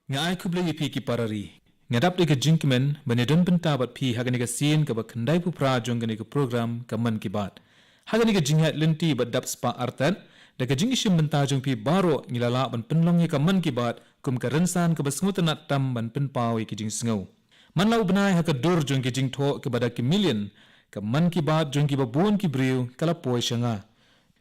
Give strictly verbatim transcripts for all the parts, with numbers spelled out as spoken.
Nga ai khublei ïa phi ki para ri. Nga dap da ka jingkmen ban ïadon bynta bad phi ha kane ka sien kaba khyndai phew phra jong kane ka program ka Mann Ki Baat. Ha kane ka jingïaid lynti bad dap spah artat, da ka jingïashim bynta jong phi baroh ngi la lah ban pynlong ïa ka Mann Ki Baat kum ka rynsan kaba sngewtynnat tam ban pynpaw ïa ki jingsngew. Man la u bnai ha ka dur jong ki jingthoh kiba da ki million, ka Mann Ki Baat jong kiba bun ki briew ka la poi sha nga.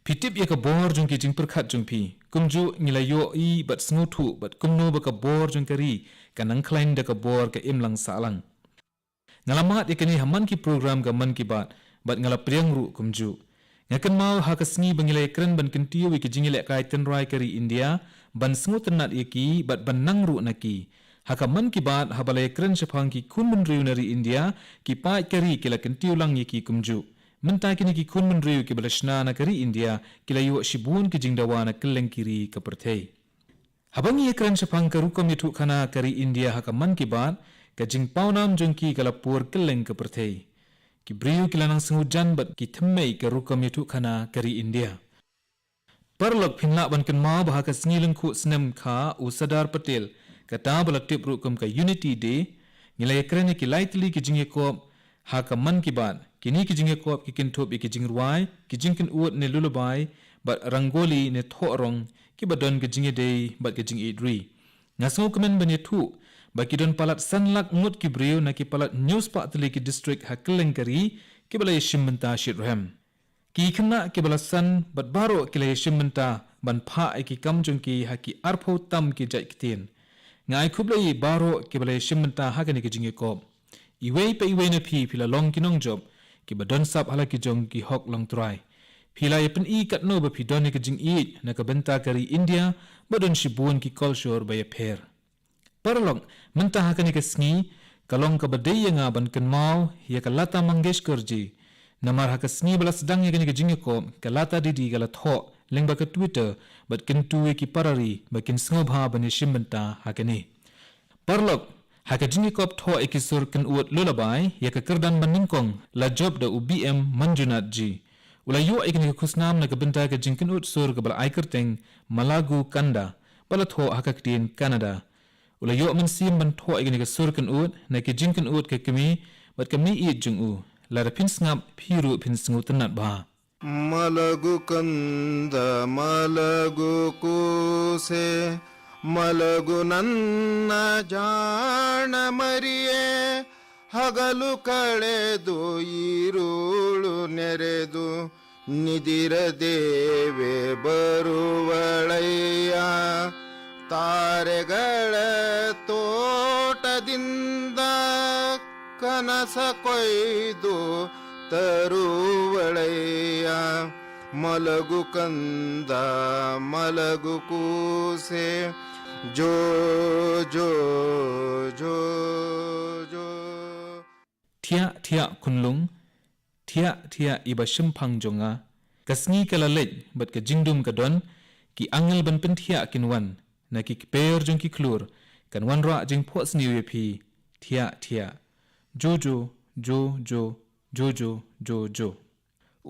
Phi tip ïa ka bor jong ki jingpyrkhat jong phi. Kumjuh ngi la ïohi bad sngewthuh bad kumno ba ka bor jong ka ri ka nang khlaiñ da ka bor ka imlang sahlang. Nga la mad ïa kane ha man ki program ka Mann Ki Baat bad nga la pdiang ruh kumjuh. Nga kynmaw ha ka sngi ba ngi la ïakren ban kyntiew ïa ki jingïalehkai tynrai ka ri India, ban sngewtynnat ïa ki bad ban nang ruh na ki. Ha ka Mann Ki Baat haba la ïakren shaphang ki khun bynriew na ri India, ki paid ka ri ki la kyntiew lang ïa ki kumjuh. Mynta kine ki khun bynriew kiba la shna na ka ri India ki la ïoh shibun ki jingdawa na kylleng ki ri ka pyrthei. Haba ngi ïakren shaphang ka rukom ïathuhkhana ka ri India ha ka Mann Ki Baat, ka jingpawnam jong ki ka la pur kylleng ka pyrthei. Ki briew ki la nang sngewjan bad ki thymmei ka rukom ïathuhkhana ka ri India. Paralok, phin lah ban kynmaw ba ha ka sngi lyngkhuh snem kha u Sardar Patel, kata ba la tip ruh kum ka Unity Day, ngi la ïakren ïa ki lai tylli ki jingïakop ha ka Mann Ki Baat. Kine ki jingïakop ki kynthup ïa ki jingrwai, ki jingkynud ne lullaby, bad rangoli ne thoh rong, kiba don ka jingïadei bad ka jingïeit ri. Nga sngewkmen ban ïathuh ba ki don palat san lak ngut ki briew na ki palat hynñiew spah tylli ki district ha kylleng ka ri, kiba la ïashim bynta shitrhem. Ki khynnah kiba la san bad baroh ki la ïashim bynta ban phah ïa ki kam jong ki ha ki arphew tam ki jait ktien. Nga ai khublei ïa baroh kiba la ïashim bynta ha kane ka jingïakop. Iwei pa iwei na phi, phi la long ki nongjop kiba don sap ha la ki jong ki hok longtrai. Phi la ïapyni katno ba phi don ïa ka jingïeit na ka bynta ka ri India, ba don shibun ki kolshor ba ïapher. Paralok, mynta ha kane ka sngi, ka long kaba dei ïa nga ban kynmaw ïa ka Lata Mangeshkar ji. Namar ha ka sngi ba la sdang ïa kane ka jingïakop, ka Lata Didi ka la thoh lyngba ka Twitter bad kyntu ïa ki para ri ba kin sngewbha ban ïashim bynta ha kane. Paralok, ha ka jingïakop thoh ïa ki sur kynud lullaby, ïa ka kyrdan ba nyngkong la jop da u B M Manjunath ji. U la ïoh ïa kane ka khusnam na ka bynta ka jingkynud sur kaba la ai kyrteng Malagu Kanda, ba la thoh ha ka ktien Kannada. U la ïoh mynsiem ban thoh ïa kane ka sur kynud na ki jingkynud ka kmie bad ka meiieid jong u. Lada phin sngap, phi ruh phin sngewtynnat bha. ಮಲಗು ಕಂದ ಮಲಗು ಕೂಸೆ, ಮಲಗು ನನ್ನ ಜಾಣ ಮರಿಯೇ, ಹಗಲು ಕಳೆದು ಇರುಳು ನೆರೆದು ನಿದಿರದೇವೆ ಬರುವಳಯ್ಯ. ತಾರೆಗಳ ತೋಟದಿಂದ ಕನಸ ಕೊಯ್ದು ತರುವಳಯ್ಯ. ಮಲಗು ಕಂದ ಮಲಗು ಕೂಸೆ, ಜೋ ಜೋ ಜೋ ಜೋ. Thiah thiah khunlung, thiah thiah iba shemphang jong nga. Ka sngi ka la leit bad ka jingdum ka don, ki angel ban pynthiah kin wan, na ki kper jong ki khlur kan wanrah jingphohsniew ïa phi. Thiah thiah. Jo jo jo jo jo jo jo jo.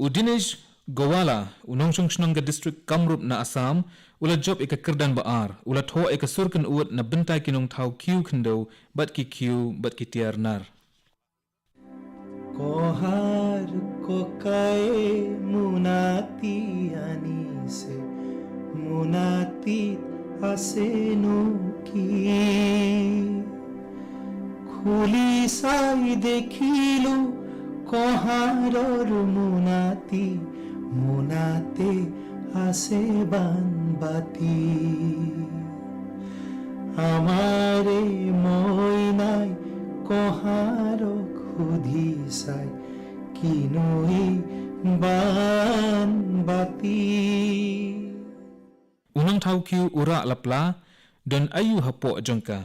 U Dinesh Gowala, u nongshong shnong ka district Kamrup na Assam, u la jop ïa ka kyrdan ba ar, u la thoh ïa ka sur kynud na bynta ki nongthaw khiew khyndew bad ki khiew bad ki tiar nar. কঁহাৰ ককায়ে মোনাটি আনিছে, মোনাটিত আছেনো কি? খুলি চাই দেখিলো কঁহাৰৰ মোনাটি, মোনাতে আছে বানবাটি। আমাৰে মইনাই কঁহাৰক সুধি চাই, কিনো এই বানবাটি। U nongthaw khiew u rah lapla, don aïu hapoh jong ka?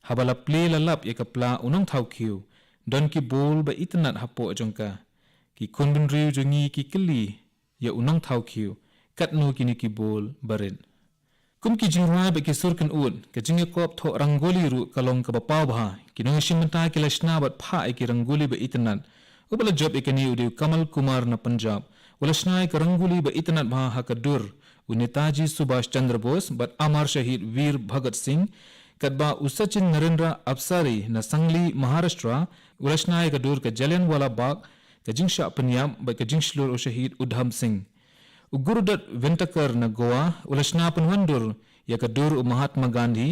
Haba la plie la lap ïa ka pla u nongthaw khiew, don ki bol ba itynnat hapoh jong ka. Ki khun bynriew jong ngi ki kylli ïa u nongthaw khiew, katno kine ki bol ba rit. Kum ki jingrwai bad ki sur kynud, ka jingïakop thoh rangoli ruh ka long kaba paw bha. Ki nongïashim bynta ki la shna bad phah ïa ki rangoli ba itynnat. Uba la jop ïa kane u dei u Kamal Kumar na Punjab. U la shna ïa ka rangoli ba itynnat bha ha ka dur u Netaji Subhash Chandra Bose bad Amar Shahid Veer Bhagat Singh. Katba u Sachin Narendra Avsari na Sangli, Maharashtra, u la shna ïa ka dur ka Jallianwala Bagh, ka jingshah pynïap bad ka jingshlur u shahid Udham Singh. U Gurudutt Vengkatakkar na Goa u la shna pynwandur ïa ka dur u Mahatma Gandhi,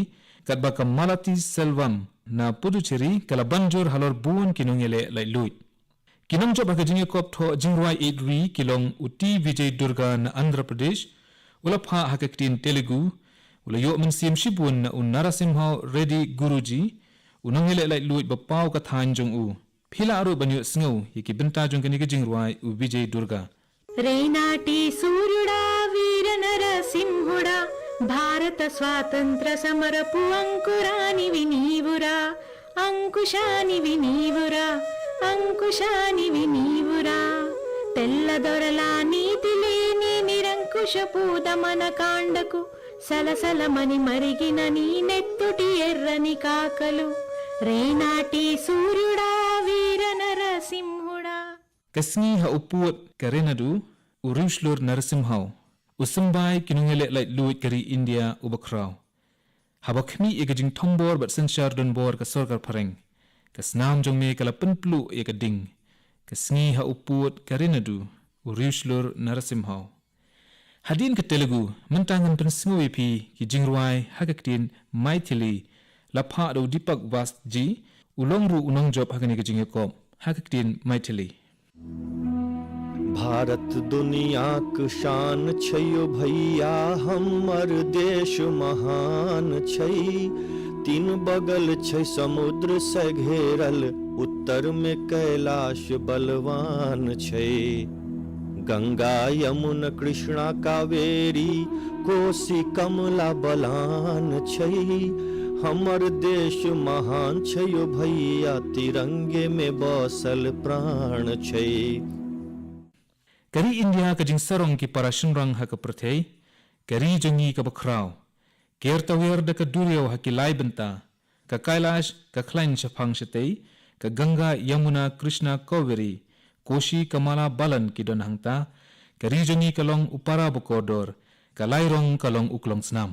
katba ka Malati Selvam na Puducherry ka la ban jur halor bun ki nongïaleh laitluid. Ki nongjop ha ka jingïakop thoh jingrwai ïeit ri ki long u T Vijay Durga na Andhra Pradesh, u la phah ha ka ktien Telugu, u la ïoh mynsiem shibun na u Narasimha Reddy Guruji, u nongïaleh laitluid ba paw ka thaiñ jong u. Phi lah ruh ban ïohsngew ïa ki bynta jong kane ka jingrwai u Vijay Durga. రేనాటి సూర్యుడా వీర నరసింహుడా, భారత స్వాతంత్ర సమరపు అంకురానివి నీవురా, అంకుశానివి నీవురా, అంకుశానివి నీవురా. తెల్లదొరల నీతి లేని నిరంకుశపు దమన కాండకు సలసలమని మరిగిన నీ నెత్తుటి ఎర్రని కాకలు. రేనాటి సూర్యుడా వీర నరసింహుడా. Ka sngi ha u pud ka Renadu, u riewshlur Narasimha u symbai ki nongïaleh laitluid ka ri India uba khraw. Haba khmih ïa ka jingthombor bad synshar donbor ka sorkar phareng, ka snam jong me ka la pynpluh ïa ka ding. Ka sngi ha u pud ka Renadu, u riewshlur Narasimha. Hadien ka Telugu, mynta ngan pynsngew ïa phi ki jingrwai ha ka ktien Maithili, la phah da u Deepak Vats ji, u long ruh u nongjop ha kane ka jingïakop ha ka ktien Maithili. भारत दुनियाक शान छै यौ भैया, हमर देश महान छै। तीन बगल छै समुद्र से घेरल, उत्तर में कैलाश बलवान छै। गंगा यमुना कृष्णा कावेरी, कोसी कमला बलान छै। हमर देश महान छै यौ भैया, तिरंगे में बसल प्राण छै। Ka ri India ka jingsarong ki para shynrang ha ka pyrthei, ka ri jong ngi kaba khraw. Ker tawiar da ka duriaw ha ki lai bynta, ka Kailash ka khlaiñ shaphang shatei, ka Ganga, Yamuna, Krishna, Kaveri, Koshi, Kamala, balan ki don hangta, ka ri jong ngi ka long u para ba kordor, ka lairong ka long u klongsnam.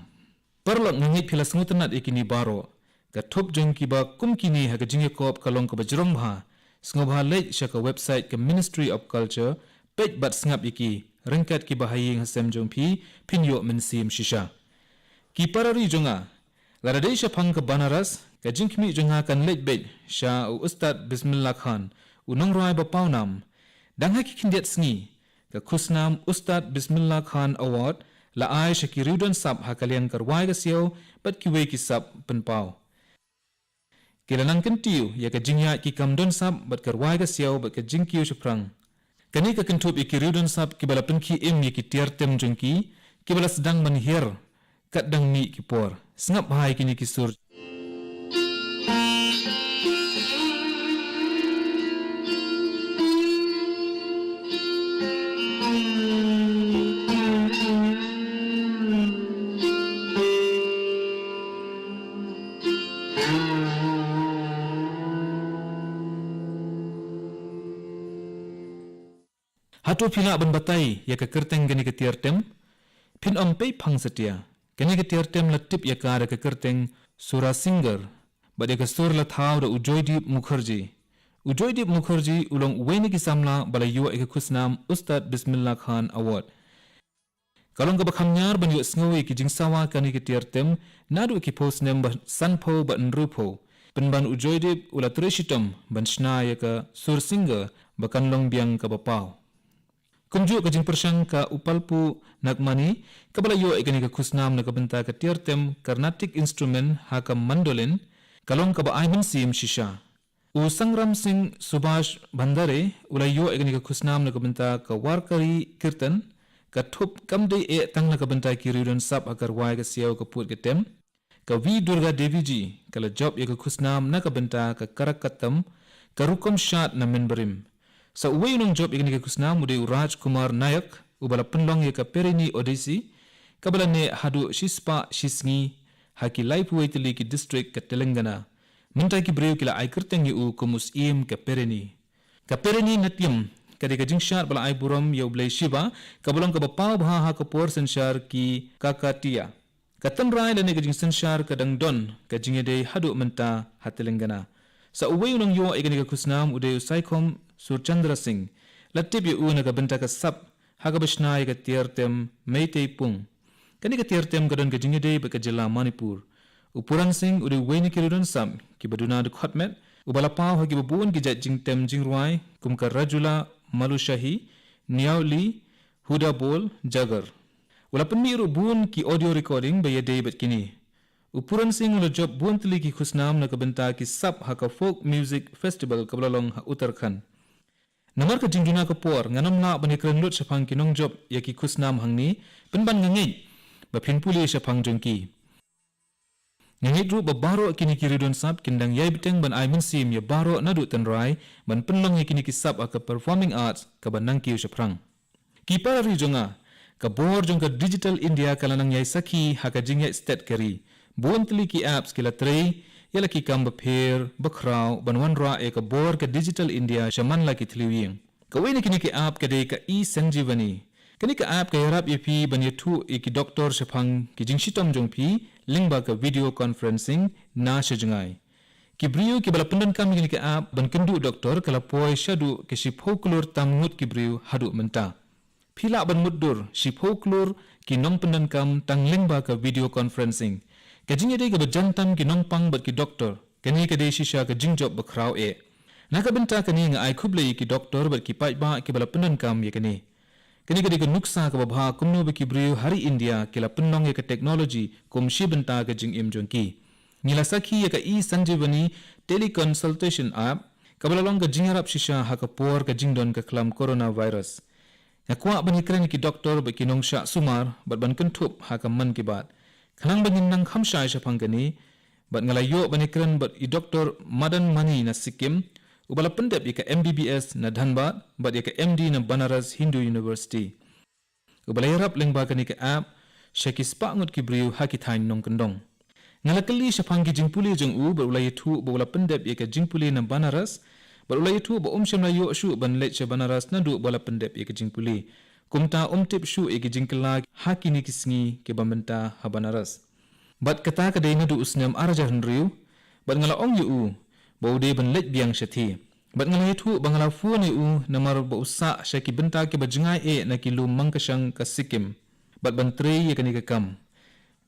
Paralok, nga ngeit phi la sngewtynnat ïa kine baroh. Ka thup jong kiba kum kine ha ka jingïakop ka long kaba jrong bha. Sngewbha leit sha ka website ka Ministry of Culture, peit bad sngap ïa ki, ryngkat kiba ha ïing ha sem jong phi, phin ïoh mynsiem shisha. Ki para ri jong nga, lada dei shaphang ka Banaras, ka jingkhmih jong nga kan leit beit sha u Ustad Bismillah Khan, u nongrwai ba pawnam. Dang ha ki khyndiat sngi, ka khusnam Ustad Bismillah Khan Award la ai sha ki riewdon sap ha ka liang ka rwai ka siaw bad kiwei ki sap pynpaw. Ki la nang kyntiew ïa ka jingïaid ki kam don sap bad ka rwai ka siaw bad ka jingkiew shaphrang. Kane ka kynthup ïa ki riewdon sap kiba la pynkhie im ïa ki tiar tem jong ki, kiba la sdang ban hiar kat dang mih ki por. Sngap bha ïa kine ki sur. Hato phi lah ban batai ïa ka kyrteng kane ka tiar tem? Phin ym pei phang satia. Kane ka tiar tem la tip ïa ka da ka kyrteng Sura Singer, bad ïa ka sur la thaw da u Joydeep Mukherjee. U Joydeep Mukherjee u long uwei na ki samla ba la ïoh ïa ka khusnam Ustad Bismillah Khan Award. Ka long kaba kham ñiar ban ïohsngew ïa ki jingsawa kane ka tiar tem, naduh ki phew snem ba sanphew bad hynriewphew. Pynban u Joydeep u la trei shitom ban shna ïa ka Sur Singer ba kan long biang kaba paw. Kumjuh ka jingpyrshang ka Upalpu Nagmani, kaba la ïoh ïa kane ka khusnam na ka bynta ka tiar tem Carnatic instrument ha ka mandolin, ka long kaba ai mynsiem shisha. U Sangram Singh Subhash Bhandare u la ïoh ïa kane ka khusnam na ka bynta ka Warkari Kirtan, ka thup kam dei eh tang na ka bynta ki riewdon sap ha ka rwai ka siaw ka pud ka tem. Ka V Durga Devi ji ka la jop ïa ka khusnam na ka bynta ka Karakattam, ka rukom shad na mynbarim. Sa uwei u nongjop ïa kane ka khusnam u dei u Raj Kumar Nayak, uba la pynlong ïa ka Perini Odissi, kaba la neh haduh shispah shisngi ha ki laiphew wei tylli ki district ka Telangana. Mynta ki briew ki la ai kyrteng ïa u kum u Syiem ka Perini. Ka Perini Natyam ka dei ka jingshad ba la ai burom ïa u Blei Shiva, kaba long kaba paw bha ha ka por synshar ki Kakatiya. Ka tynrai lane ka jingsynshar ka dang don ka jingïadei haduh mynta ha Telangana. Sa uwei u nongïoh ïa kane ka khusnam u dei u Saikhom Surchandra Singh. La tip ïa u na ka bynta ka sap ha kaba shna ïa ka tiar tem Meitei Pung. Kane ka tiar tem ka don ka jingïadei bad ka jylla Manipur. U Puran Singh u dei uwei na ki riewdon sap kiba duna dkhot met, uba la paw ha kiba bun ki jait jingtem jingrwai kum ka Rajula Malushahi, Niauli, Huda Bol, Jagar. U la pynmih ruh bun ki audio recording ba ïadei bad kine. U Puran Singh u la jop bun tylli ki khusnam na ka bynta ki sap ha ka Folk Music Festival kaba la long ha Uttarakhand. Namar ka jingduna ka por, ngam lah ban ïakren lut shaphang ki nongjop ïa ki khusnam hangne, pynban nga ngeit ba phin pule shaphang jong ki. Nga ngeit ruh ba baroh kine ki riewdon sap kin dang ïai bteng ban ai mynsiem ïa baroh naduh tynrai ban pynlong ïa kine ki sap ha ka performing arts kaba nangkiew shaphrang. Ki para ri jong nga, ka bor jong ka Digital India ka la nang ïai sakhi ha ka jingïaid stet ka ri. Bun tylli ki apps ki la trei ïa la ki kam bapher bakhraw ban wanrah ïa ka bor ka Digital India sha man la ki thliew ïing. Kawei na kine ki app ka dei ka e-Sanjeevani. Kane ka app ka ïarap ïa phi ban ïathuh ïa ki doktor shaphang ki jingshitom jong phi lyngba ka video conferencing na sha jngai. Ki briew kiba la pyndonkam ïa kane ka app ban kynduh doktor ka la poi shaduh ka shiphew klur tam ngut ki briew haduh mynta. Phi lah ban mutdur shiphew klur ki nongpyndonkam tang lyngba ka video conferencing. Ka jingïadei kaba jan tam ki nongpang bad ki doktor, kane ka dei shisha ka jingjop bakhraw eh. Na ka bynta kane nga ai khublei ïa ki doktor bad ki paidbah kiba la pyndonkam ïa kane. Kane ka dei ka nuksa kaba bha kumno ba ki briew ha ri India ki la pynlong ïa ka technology kum shi bynta ka jingim jong ki. Ngi la sakhi ïa ka e-Sanjeevani teleconsultation app, kaba la long ka jingïarap shisha ha ka por ka jingdon ka khlam coronavirus. Nga kwah ban ïakren ïa ki doktor bad ki nongshah sumar bad ban kynthup ha ka Mann Ki Baat. Khnang ba ngin nang kham shai shaphang kane, bad nga la ïoh ban ïakren bad i Doktor Madan Mani na Sikkim, uba la pyndep ïa ka M B B S na Dhanbad bad ïa ka M D na Banaras Hindu University. Uba la ïarap lyngba kane ka app sha ki spah ngut ki briew ha ki thaiñ nongkyndong. Nga la kylli shaphang ki jingpule jong u bad u la ïathuh ba u la pyndep ïa ka jingpule na Banaras, bad u la ïathuh ba um shym la ïoh shuh ban leit sha Banaras naduh ba la pyndep ïa ka jingpule. Kumta um tip shuh ïa ki jingkylla ha kine ki sngi kiba mynta ha Banaras. Bad kata ka dei naduh u snem ar hajar hynriew, bad nga la ong ïa u ba u dei ban leit biang shathie. Bad nga la ïathuh ba nga la phone ïa u namar ba u sah sha ki bynta kiba jngai eh na ki lum Mangkashang ka Sikkim bad ban trei ïa kane ka kam.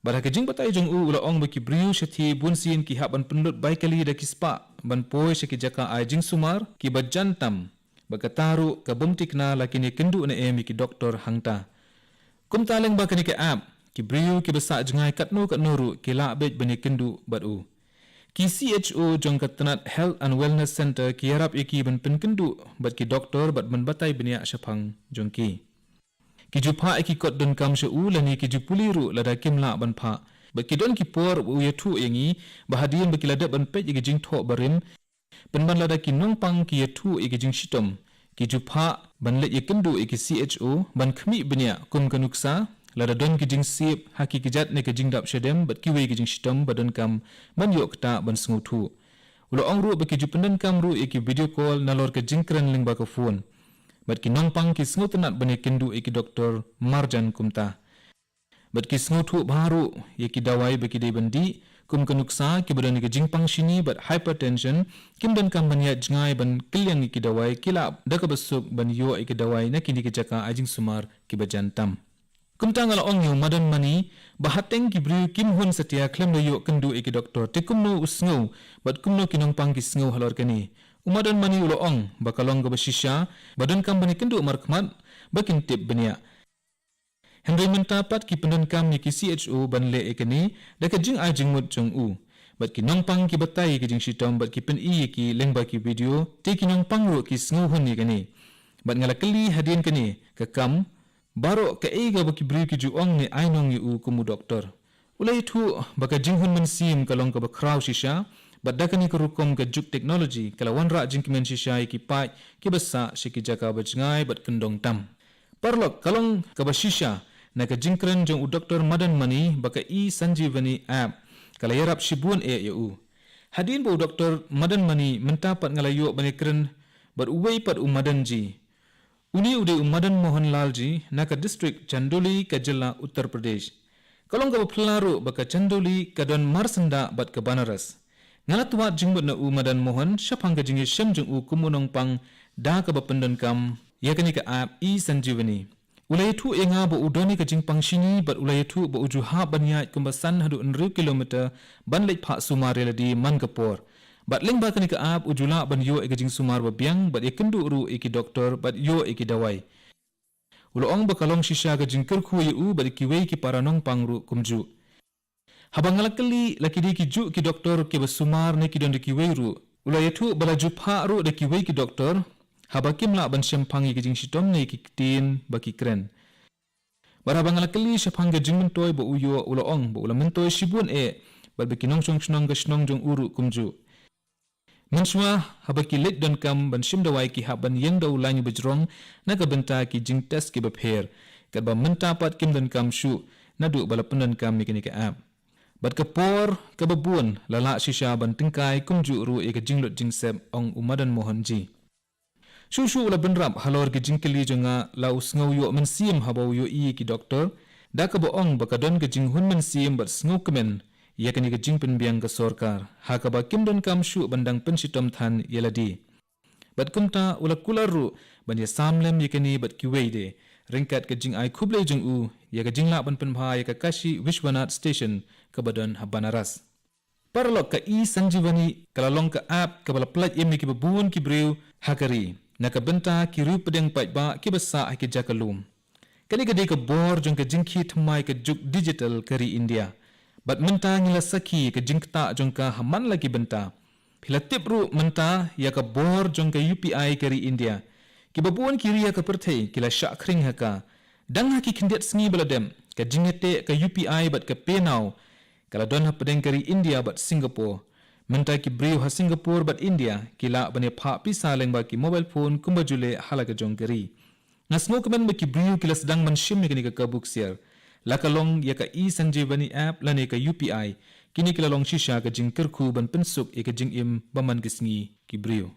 Bad ha ka jingbatai jong u, u la ong ba ki briew shathie bunsien ki hap ban pynlut bai kali da ki spah ban poi sha ki jaka ai jingsumar kiba jan tam. Bad kata ruh ka bym thikna la kin ïakynduh ne em ïa ki doktor hangta. Kumta lyngba kane ka app, ki briew kiba sah jngai katno katno ruh ki lah beit ban ïakynduh bad u. Ki C H O jong ka tnat Health and Wellness Centre ki ïarap ïa ki ban pynkynduh bad ki doktor bad ban batai bniah shaphang jong ki. Ki ju phah ïa ki kot donkam sha u lane ki ju pule ruh lada kim lah ban phah. Bad ki don ki por ba u ïathuh ïa ngi ba hadien ba ki la dep ban peit ïa ki jingthoh barim, pynban lada ki nongpang ki ïathuh ïa ki jingshitom, ki ju phah ban leit ïakynduh ïa ki C H O ban khmih bniah kum ka nuksa, lada don ki jingsiep ha ki kjat ne ka jingdap shadem bad kiwei ki jingshitom ba donkam ban ïoh ktah ban sngewthuh. U la ong ruh ba ki ju pyndonkam ruh ïa ki video call nalor ka jingkren lyngba ka phone. Bad ki nongpang ki sngewtynnat ban ïakynduh ïa ki doktor marjan kumta. Bad ki sngewthuh bha ruh ïa ki dawai ba ki dei ban dih, kum ka nuksa kiba don ïa ka jingpang shini bad hypertension, kim donkam ban ïaid jngai ban kylliang ïa ki dawai, ki lah da kaba suk ban ïoh ïa ki dawai na kine ki jaka ai jingsumar kiba jan tam. Kumta nga la ong ïa u Madan Mani ba hateng ki briew kim hun satia khlem da ïoh kynduh ïa ki doktor, te kumno u sngew bad kumno ki nongpang ki sngew halor kane. U Madan Mani u la ong ba ka long kaba shisha ba donkam ban ïakynduh markhmat ba kin tip bniah. Hynrei mynta pat ki pyndonkam ïa ki C H O ban leh ïa kane da ka jingai jingmut jong u. Bad ki nongpang ki batai ïa ki jingshitom bad ki pyni ïa ki lyngba ki video, te ki nongpang ruh ki sngewhun ïa kane. Bad nga la kylli hadien kane ka kam, baroh kaei kaba ki briew ki ju ong ne ai nong ïa u kum u doktor. U la ïathuh ba ka jinghun mynsiem ka long kaba khraw shisha, bad da kane ka rukom ka juk technology ka la wanrah jingkmen shisha ïa ki paid kiba sah sha ki jaka ba jngai bad kyndong tam. Paralok, ka long kaba shisha na ka jingkren jong u Doktor Madan Mani ba ka e-Sanjeevani app ka la ïarap shibun eh ïa u. Hadien ba u Doktor Madan Mani mynta pat nga la ïoh ban ïakren bad uwei pat u Madan ji. Une u dei u Madan Mohan Lal ji na ka district Chandoli ka jylla Uttar Pradesh. Ka long kaba phylla ruh ba ka Chandoli ka don marsyndah bad ka Banaras. Nga la twad jingmut na u Madan Mohan shaphang ka jingïashem jong u kum u nongpang da kaba pyndonkam ïa kane ka app e-Sanjeevani. U la ïathuh ïa nga ba u don ïa ka jingpang shini bad u la ïathuh ba u ju hap ban ïaid kumba san haduh hynriew kilometer ban leit phah sumar ïa lade man ka por. Bad lyngba kane ka app u ju lah ban ïoh ïa ka jingsumar ba biang bad ïakynduh ruh ïa ki doktor bad ïoh ïa ki dawai. U la ong ba ka long shisha ka jingkyrkhu ïa u bad ïa kiwei ki para nongpang ruh kumjuh. Haba nga la kylli la ki dei kijuh ki doktor kiba sumar ne ki don da kiwei ruh, u la ïathuh ba la ju phah ruh da kiwei ki doktor haba kim lah ban shemphang ïa ki jingshitom ne ki ktien ba ki kren. Bad haba nga la kylli shaphang ka jingmyntoi ba u ïoh, u la ong ba u la myntoi shibun eh bad ba ki nongshong shnong ka shnong jong u ruh kumjuh. Mynshuwa haba ki leit donkam ban shim dawai ki hap ban ïeng da u lain uba jrong na ka bynta ki jingtest kiba pher, katba mynta pat kim donkam shuh naduh ba la pyndonkam ïa kane ka app. Bad ka por kaba bun la lah shisha ban tyngkai kumjuh ruh ïa ka jinglut jingsep, ong u Madan Mohan G. Shuh shuh u la bynrap halor ka jingkylli jong nga, la u sngew ïoh mynsiem haba u ïohi ïa ki doktor da kaba ong ba ka don ka jinghun mynsiem bad sngewkmen ïa kane ka jingpynbiang ka sorkar ha kaba kim donkam shuh ban dang pynshitom than ïa lade. Bad kumta u la kular ruh ban ïasam lem ïa kane bad kiwei de ryngkat ka jingai khublei jong u ïa ka jinglah ban pynbha ïa ka Kashi Vishwanath Station kaba don ha Banaras. Paralok, ka e-Sanjeevani ka la long ka app kaba la pyllait im ïa kiba bun ki briew ha ka ri na ka bynta ki riewpdeng paidbah kiba sah ha ki jaka lum. Kane ka dei ka bor jong ka jingkhie thymmai ka juk digital ka ri India. Bad mynta ngi la sakhi ïa ka jingktah jong ka ha man la ki bynta. Phi la tip ruh mynta ïa ka bor jong ka U P I ka ri India. Kiba bun ki ri ha ka pyrthei ki la shah khring ha ka. Dang ha ki khyndiat sngi ba la dep, ka jingïateh ka U P I bad ka PayNow ka la don hapdeng ka ri India bad Singapore. Mynta ki briew ha Singapore bad India ki lah ban ïaphah pisa lyngba ki mobile phone kumba ju leh ha la ka jong ka ri. Nga sngewkmen ba ki briew ki la sdang ban shim ïa kane ka kabu ksiar. La ka long ïa ka e-Sanjeevani app lane ka U P I, kine ki la long shisha ka jingkyrkhu ban pynsuk ïa ka jingim ba man ka sngi ki briew.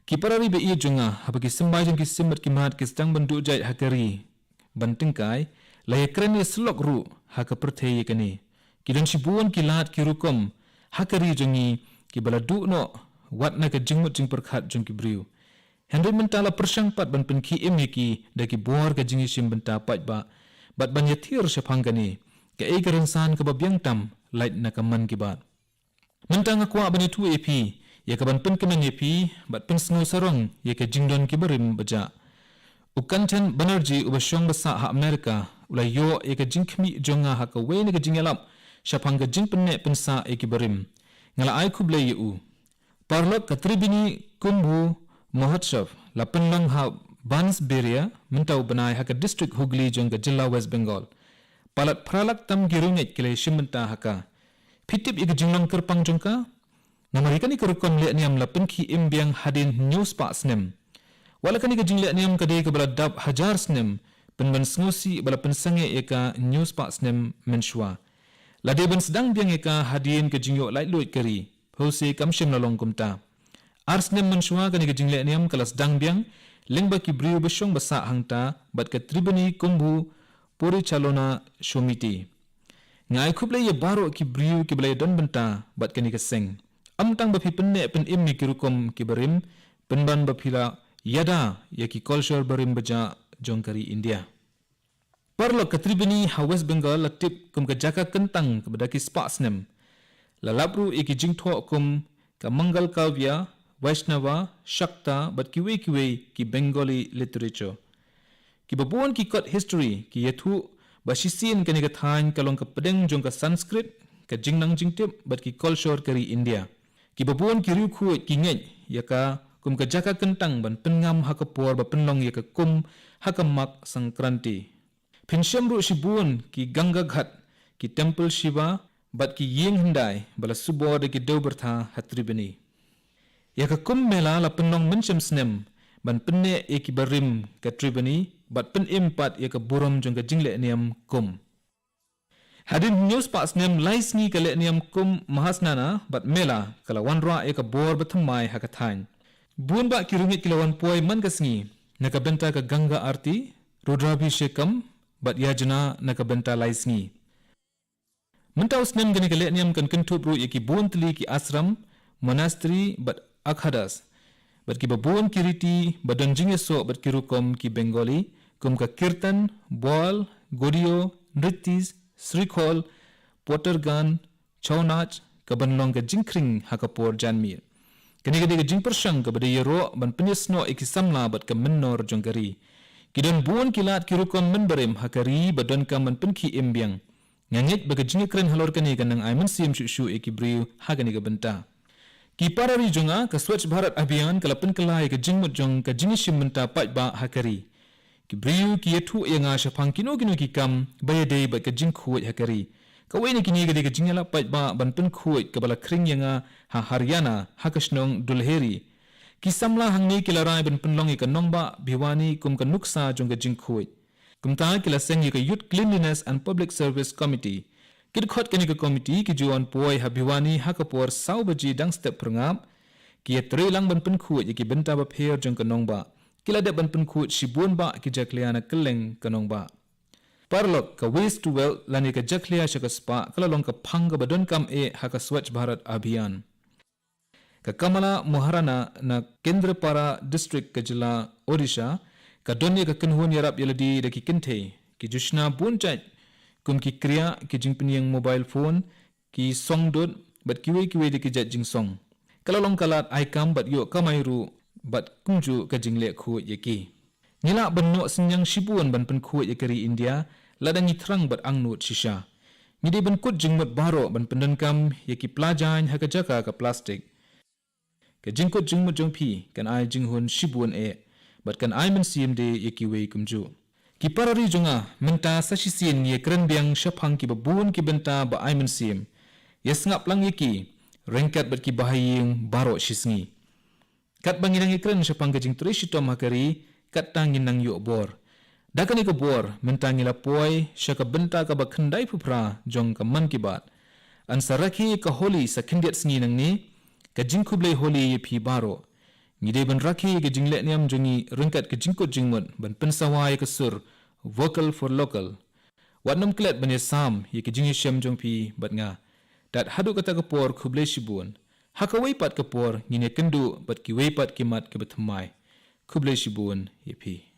Ki para ri ba ïeit jong nga, haba ki symbai jong ki sim bad ki mrad ki sdang ban duh jait ha ka ri ban tyngkai, la ïakren ïasyllok ruh ha ka pyrthei ïa kane. Ki don shibun ki lad ki rukom ha ka ri jong ngi kiba la duh noh wat na ka jingmut jingpyrkhat jong ki briew. Hynrei mynta la pyrshang pat ban pynkhie im ïa ki da ki bor ka jingïashim bynta paidbah bad ban ïathir shaphang kane, kaei ka rynsan kaba biang tam lait na ka man ki bad. Mynta nga kwah ban ïathuh ïa phi ïa kaban pynkmen ïa phi bad pynsngew sarong ïa ka jingdon kiba rim ba jah. U Kanchan Banerjee uba shong ba sah ha America u la ïoh ïa ka jingkhmih jong nga ha kawei na ka jingïalap shaphang ka jingpynneh pynsah ïa kiba rim. Nga la ai khublei ïa u. Paralok, ka Tribeni Kumbh Mahotsav la pynlong ha Bansberia mynta u bnai ha ka district Hooghly jong ka jylla West Bengal. Palat phra lak tam ki riewngeit ki la ïashim bynta ha ka. Phi tip ïa ka jinglong kyrpang jong ka? Namar ïa kane ka rukom lehniam la pynkhie im biang hadien hynñiew spah snem. Wat la kane ka jinglehniam ka dei kaba la dap hajar snem, pynban sngewsih ba la pynsangeh ïa ka hynñiew spah snem mynshuwa. La dei ban sdang biang ïa ka hadien ka jingïoh laitluid ka ri. Phewse kam shym la long kumta. Ar snem mynshuwa kane ka jinglehniam ka la sdang biang lyngba ki briew ba shong ba sah hangta bad ka Tribeni Kumbh Porichalona Somiti. Nga ai khublei ïa baroh ki briew kiba la ïadon bynta bad kane ka seng. Ym tang ba phi pynneh pynim ïa ki rukom kiba rim, pynban ba phi la ïada ïa ki kolshor barim bajah jong ka ri India. Paralok, ka Tribeni ha West Bengal la tip kum ka jaka kyntang kaba da ki spah snem. La lap ruh ïa ki jingthoh kum ka Mangal Kavya, Vaishnava, Shakta bad kiwei kiwei ki Bengali literature. Kiba bun ki kot history ki ïathuh ba shisien kane ka thaiñ ka long ka pdeng jong ka Sanskrit, ka jingnang jingtip bad ki kolshor ka ri India. Kiba bun ki riewkhuid ki ngeit ïa ka kum ka jaka kyntang ban pynngam ha ka por ba pynlong ïa ka kum ha ka Makar Sankranti. Phin shem ruh shibun ki Ganga Ghat, ki temple Shiva bad ki ïing hyndai ba la subor da ki dewbyrtha ha Tribeni. Ïa ka Kumbh Mela la pynlong mynshem snem ban pynneh ïa kiba rim ka Tribeni bad pynim pat ïa ka burom jong ka jinglehniam Kumbh. Hadien hynñiew spah snem lai sngi ka lehniam Kumbh Mahasnana bad Mela ka la wanrah ïa ka bor bathymmai ha ka thaiñ. Bun bah ki riewngeit ki la wan poi man ka sngi na ka bynta ka Ganga Arti, Rudrabhishekam bad Yajna na ka bynta lai sngi. Mynta u snem kane ka lehniam kan kynthup ruh ïa ki bun tylli ki ashram, monastery bad akhadas, bad kiba bun ki riti ba don jingïasoh bad ki rukom ki Bengali, kum ka kirtan, bol, godio, nrittis, srikhol, potergan, chounach, kaban long ka jingkhring ha ka por janmiet. Kane ka dei ka jingpyrshang kaba dei ïaroh ban pynïasnoh ïa ki samla bad ka mynnor jong ka ri. Ki don bun ki lad ki rukom mynbarim ha ka ri ba donkam ban pynkhie im biang. Nga ngeit ba ka jingïakren halor kane kan nang ai mynsiem shuh shuh ïa ki briew ha kane ka bynta. Ki para ri jong nga, ka Swachh Bharat Abhiyan ka la pynkylla ïa ka jingmut jong ka jingïashim bynta paidbah ha ka ri. Ki briew ki ïathuh ïa nga shaphang kino kino ki kam ba ïadei bad ka jingkhuid ha ka ri. Kawei na kine ka dei ka jingïalap paidbah ban pynkhuid kaba la khring ïa nga ha Haryana, ha ka shnong Dhulheri. Ki samla hangne ki la rai ban pynlong ïa ka nongbah Bhiwani kum ka nuksa jong ka jingkhuid. Kumta ki la seng ïa ka Youth Cleanliness and Public Service Committee. Ki dkhot kane ka committee ki ju wan poi ha Bhiwani ha ka por saw baje dang step phyrngap. Ki ïatreilang ban pynkhuid ïa ki bynta bapher jong ka nongbah. Ki la dep ban pynkhuid shibun bah ki jakhlia na kylleng ka nongbah. Paralok, ka Waste to Wealth lane ka jakhlia sha ka spah ka la long ka phang kaba donkam eh ha ka Swachh Bharat Abhiyan. Ka Kamala Maharana na Kendrapara District ka jylla Odisha ka don ïa ka kynhun ïarap ïalade da ki kynthei. Ki ju shna bun jait kum ki kriah, ki jingpynïeng mobile phone, ki song dud bad kiwei kiwei de ki jait jingsong. Ka la long ka lad ai kam bad ïoh kamai ruh bad kumjuh ka jingleh khuid ïa ki. Ngi lah ban noh synñiang shibun ban pynkhuid ïa ka ri India lada ngi thrang bad angnud shisha. Ngi dei ban kut jingmut baroh ban pyndonkam ïa ki pla jaiñ ha ka jaka ka plastik. Ka jingkut jingmut jong phi kan ai jinghun shibun eh bad kan ai mynsiem de ïa kiwei kumjuh. Ki para ri jong nga, mynta sa shisien ngi ïakren biang shaphang kiba bun ki bynta ba ai mynsiem. Ïa sngap lang ïa ki ryngkat bad ki bahaïing baroh shisngi. Katba ngi nang ïakren shaphang ka jingtrei shitom ha ka ri, katta ngin nang ïoh bor. Da kane ka bor mynta ngi la poi sha ka bynta kaba khyndai phew phra jong ka Mann Ki Baat. Yn sa rakhe ka Holi sa khyndiat sngi nangne. Ka jingkhublei Holi ïa phi baroh. Ngi dei ban rakhe ïa ka jinglehniam jong ngi ryngkat ka jingkut jingmut ban pynsawa ïa ka sur Vocal for Local. Wat nym klet ban ïasam ïa ka jingïashem jong phi bad nga. Tad haduh kata ka por, khublei shibun. Ha kawei pat ka por ngin ïakynduh bad kiwei pat ki mat kiba thymmai. Khublei shibun ïa phi.